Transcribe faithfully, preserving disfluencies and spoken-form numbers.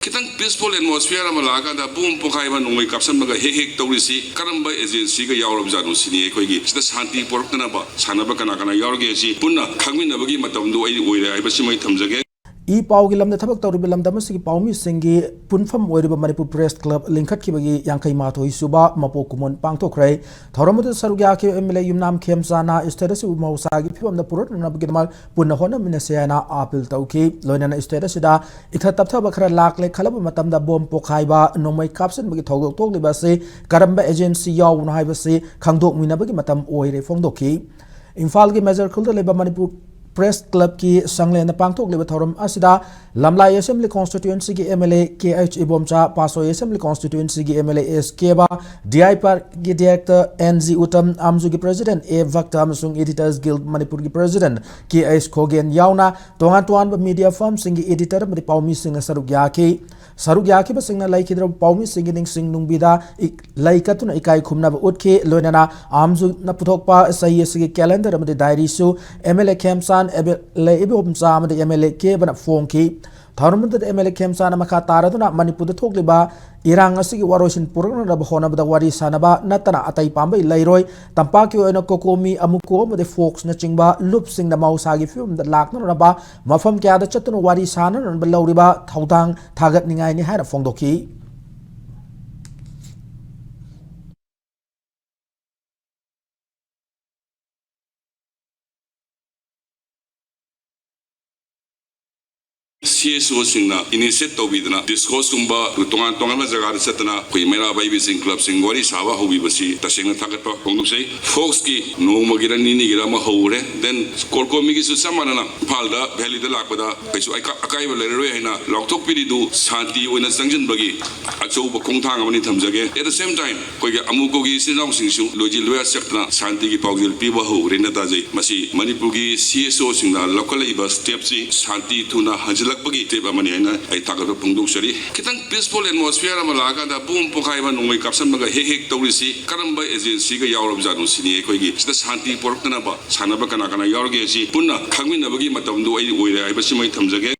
ꯈꯤꯇꯪ peaceful atmosphere ꯑꯃ ꯂꯥꯛꯑꯀꯥꯟꯗ ꯕꯣꯝ ꯄꯣꯈꯥꯏꯕ, ꯅꯣꯡꯃꯩ ꯀꯥꯞꯁꯟꯕꯒ ꯍꯦꯛ ꯍꯦꯛ ꯇꯧꯔꯤꯁꯤ ꯀꯔꯝꯕ agencyꯒ ꯌꯥꯎꯔꯕꯖꯥꯠꯅꯣ ꯁꯤꯅꯤ꯫ ꯑꯩꯈꯣꯏꯒꯤ ꯁꯤꯗ ꯁꯥꯟꯇꯤ ꯄꯣꯔꯛꯇꯅꯕ ꯁꯥꯟꯅꯕ ꯀꯅꯥ ꯀꯅꯥ ꯌꯥꯎꯔꯒꯦ ꯁꯤ ꯄꯨꯟꯅ ꯈꯪꯃꯤꯟꯅꯕꯒꯤ ꯃꯇꯝꯗꯨ ꯑꯩ ꯑꯣꯏꯔꯦ ꯍꯥꯏꯕꯁꯤꯃ ꯑꯩ ꯊꯝꯖꯒꯦ꯫ ꯏ ꯄꯥꯎꯒꯤ ꯂꯝꯗ ꯊꯕꯛ ꯇꯧꯔꯤꯕ ꯂꯝꯗꯝ ꯑꯁꯤꯒꯤ ꯄꯥꯎꯃꯤꯁꯤꯡꯒꯤ ꯄꯨꯟꯐꯝ ꯑꯣꯏꯔꯤꯕ ꯃꯅꯤꯄꯨꯔ Press Club ꯂꯤꯡꯈꯠꯈꯤꯕꯒꯤ ꯌꯥꯡꯈꯩ ꯃꯥꯊꯣꯏ ꯁꯨꯕ ꯃꯄꯣꯛ ꯀꯨꯝꯑꯣꯟ ꯄꯥꯡꯊꯣꯛꯈ꯭ꯔꯦ꯫ ꯊꯧꯔꯝ ꯑꯗꯨꯗ ꯁꯔꯨꯛ ꯌꯥꯈꯤꯕ MLA ꯌꯨꯝꯅꯥꯝ ꯈꯦꯝꯆꯥꯅ state ꯑꯁꯤꯕꯨ ꯃꯍꯧꯁꯥꯒꯤ ꯐꯤꯕꯝꯗ ꯄꯨꯔꯛꯅꯅꯕꯒꯤꯗꯃꯛ ꯄꯨꯟꯅ ꯍꯣꯠꯅꯃꯤꯟꯅꯁꯤ ꯍꯥꯏꯅ appeal ꯇꯧꯈꯤ꯫ ꯂꯣꯏꯅꯅ state ꯑꯁꯤꯗ ꯏꯊ ꯇꯞꯊꯕ ꯈꯔ ꯂꯥꯛꯂꯦ ꯈꯜꯂꯕ ꯃꯇꯝꯗ ꯕꯣꯝ ꯄꯣꯈꯥꯏꯕ, ꯅꯣꯡꯃꯩ ꯀꯥꯞꯁꯤꯟꯕꯒꯤ ꯊꯧꯗꯣꯛ ꯊꯣꯛꯂꯤꯕ ꯑꯁꯤ ꯀꯔꯝꯕ agency ꯌꯥꯎꯕꯅꯣ ꯍꯥꯏꯕꯁꯤ ꯈꯪꯗꯣꯛꯃꯤꯟꯅꯕꯒꯤ ꯃꯇꯝ ꯑꯣꯏꯔꯦ ꯐꯣꯡꯗꯣꯛꯈꯤ꯫ ꯏꯝꯐꯥꯜꯒꯤ ꯃꯦꯖꯔ ꯈꯨꯜꯗ ꯂꯩꯕ ꯃꯅꯤꯄꯨꯔ Press Clubꯀꯤ ꯁꯪꯂꯦꯟꯗ ꯄꯥꯡꯊꯣꯛꯂꯤꯕ ꯊꯧꯔꯝ ꯑꯁꯤꯗ ꯂꯝꯂꯥꯏ Assembly Constituencyꯒꯤ MLA K H Ibomcha, Patsoi Assembly Constituencyꯒꯤ MLA S Keba, D I ꯄꯥꯔꯛꯀꯤ director ꯑꯦꯟ ꯖꯤ ꯎꯇꯝ, ꯑꯥꯝꯖꯨꯒꯤ president ꯑꯦ ꯚꯛꯇ ꯑꯃꯁꯨꯡ Editors Guild ꯃꯅꯤꯄꯨꯔꯒꯤ president ꯀꯦ ꯑꯩꯆ ꯈꯣꯒꯦꯟ ꯌꯥꯎꯅ ꯇꯣꯉꯥꯟ ꯇꯣꯉꯥꯟꯕ media firmꯁꯤꯡꯒꯤ editor ꯑꯃꯗꯤ ꯄꯥꯎꯃꯤꯁꯤꯡꯅ ꯁꯔꯨꯛ ꯌꯥꯈꯤ꯫ ꯁꯔꯨꯛ ꯌꯥꯈꯤꯕꯁꯤꯡꯅ ꯂꯩꯈꯤꯗ꯭ꯔꯕ ꯄꯥꯎꯃꯤꯁꯤꯡꯒꯤ ꯅꯤꯡꯁꯤꯡ ꯅꯨꯡꯕꯤꯗ ꯏ-, ꯂꯩ ꯀꯠꯇꯨꯅ ꯏꯀꯥꯏ ꯈꯨꯝꯅꯕ ꯎꯠꯈꯤ꯫ ꯂꯣꯏꯅꯅ ꯑꯥꯝꯖꯨꯅ ꯄꯨꯊꯣꯛꯄ ꯆꯍꯤ ꯑꯁꯤꯒꯤ calendar ꯑꯃꯗꯤ diaryꯁꯨ MLA ꯈꯦꯝꯆꯥꯟ, MLA ꯏꯕꯣꯝꯆꯥ ꯑꯃꯗꯤ MLA ꯀꯦꯕꯅ ꯐꯣꯡꯈꯤ꯫ ꯊꯧꯔꯝ ꯑꯗꯨꯗ MLA ꯈꯦꯝꯆꯥꯟꯅ ꯃꯈꯥ ꯇꯥꯔꯗꯨꯅ ꯃꯅꯤꯄꯨꯔꯗ ꯊꯣꯛꯂꯤꯕ ꯏꯔꯥꯡ ꯑꯁꯤꯒꯤ ꯋꯥꯔꯣꯏꯁꯤꯟ ꯄꯨꯔꯛꯅꯅꯕ ꯍꯣꯠꯅꯕꯗ ꯋꯥꯔꯤ ꯁꯥꯅꯕ ꯅꯠꯇꯅ ꯑꯇꯩ ꯄꯥꯝꯕꯩ ꯂꯩꯔꯣꯏ꯫ ꯇꯝꯄꯥꯛꯀꯤ ꯑꯣꯏꯅ COCOMI, AMUCO ꯑꯃꯗꯤ FOCSꯅꯆꯤꯡꯕ ꯂꯨꯞꯁꯤꯡꯅ ꯃꯍꯧꯁꯥꯒꯤ ꯐꯤꯕꯝꯗ ꯂꯥꯛꯅꯅꯕ ꯃꯐꯝ ꯀꯌꯥꯗ ꯆꯠꯇꯨꯅ ꯋꯥꯔꯤ ꯁꯥꯅꯅꯕ ꯂꯧꯔꯤꯕ ꯊꯧꯗꯥꯡ ꯊꯥꯒꯠꯅꯤꯡꯉꯥꯏꯅꯤ ꯍꯥꯏꯅ ꯐꯣꯡꯗꯣꯛꯈꯤ꯫ CSOꯁꯤꯡꯅ initiate ꯇꯧꯕꯤꯗꯅ discourseꯀꯨꯝꯕ ꯇꯣꯉꯥꯟ ꯇꯣꯉꯥꯟꯕ ꯖꯒꯥꯗ ꯆꯠꯇꯅ ꯑꯩꯈꯣꯏ ꯃꯩꯔꯥ ꯄꯥꯏꯕꯤꯁꯤꯡ clubꯁꯤꯡ ꯋꯥꯔꯤ ꯁꯥꯕ ꯍꯧꯕꯤꯕꯁꯤ ꯇꯁꯦꯡꯅ ꯊꯥꯒꯠꯄ ꯐꯣꯡꯗꯣꯛꯆꯩ꯫ FOCSꯀꯤ ꯅꯣꯡꯃꯒꯤꯔ ꯅꯤꯅꯤꯒꯤꯔ ꯑꯃ ꯍꯧꯔꯦ, then COCOMIꯒꯤꯁꯨ ꯆꯞ ꯃꯥꯟꯅꯅ ꯏꯝꯐꯥꯜꯗ, ꯚꯦꯂꯤꯗ ꯂꯥꯛꯄꯗ ꯀꯩꯁꯨ ꯑꯀꯥ-, ꯑꯀꯥꯏꯕ ꯂꯩꯔꯔꯣꯏ ꯍꯥꯏꯅ ꯂꯥꯎꯊꯣꯛꯄꯤꯔꯤꯗꯨ ꯁꯥꯟꯇꯤ ꯑꯣꯏꯅ ꯆꯪꯁꯤꯟꯕꯒꯤ ꯑꯆꯧꯕ ꯈꯣꯡꯊꯥꯡ ꯑꯃꯅꯤ ꯊꯝꯖꯒꯦ꯫ At the same time, ꯑꯩꯈꯣꯏꯒꯤ AMUCOꯒꯤ ꯏꯆꯤꯟ ꯏꯅꯥꯎꯁꯤꯡꯁꯨ ꯂꯣꯏꯖꯤꯜ ꯂꯣꯌꯥ ꯆꯠꯇꯅ ꯁꯥꯟꯇꯤꯒꯤ ꯄꯥꯎꯖꯦꯜ ꯄꯤꯕ ꯍꯧꯔꯦꯅ ꯇꯥꯖꯩ꯫ ꯃꯁꯤ ꯃꯅꯤꯄꯨꯔꯒꯤ CSOꯁꯤꯡꯅ ꯂꯧꯈꯠꯂꯛꯏꯕ stepꯁꯤ ꯁꯥꯟꯇꯤ ꯊꯨꯅ ꯍꯟꯖꯤꯜꯂꯛꯄꯒꯤ step ꯑꯃꯅꯤ ꯍꯥꯏꯅ ꯑꯩ ꯊꯥꯒꯠꯄ ꯐꯣꯡꯗꯣꯛꯆꯔꯤ꯫ ꯈꯤꯇꯪ peaceful atmosphere ꯑꯃ ꯂꯥꯛꯑꯀꯥꯟꯗ ꯕꯣꯝ ꯄꯣꯈꯥꯏꯕ, ꯅꯣꯡꯃꯩ ꯀꯥꯞꯁꯟꯕꯒ ꯍꯦꯛ ꯍꯦꯛ ꯇꯧꯔꯤꯁꯤ ꯀꯔꯝꯕ agencyꯒ ꯌꯥꯎꯔꯕꯖꯥꯠꯅꯣ ꯁꯤꯅꯤ꯫ ꯑꯩꯈꯣꯏꯒꯤ ꯁꯤꯗ ꯁꯥꯟꯇꯤ ꯄꯣꯔꯛꯇꯅꯕ ꯁꯥꯟꯅꯕ ꯀꯅꯥ ꯀꯅꯥ ꯌꯥꯎꯔꯒꯦ ꯁꯤ ꯄꯨꯟꯅ ꯈꯪꯃꯤꯟꯅꯕꯒꯤ ꯃꯇꯝꯗꯨ ꯑꯩ ꯑꯣꯏꯔꯦ ꯍꯥꯏꯕꯁꯤꯃ ꯑꯩ ꯊꯝꯖꯒꯦ꯫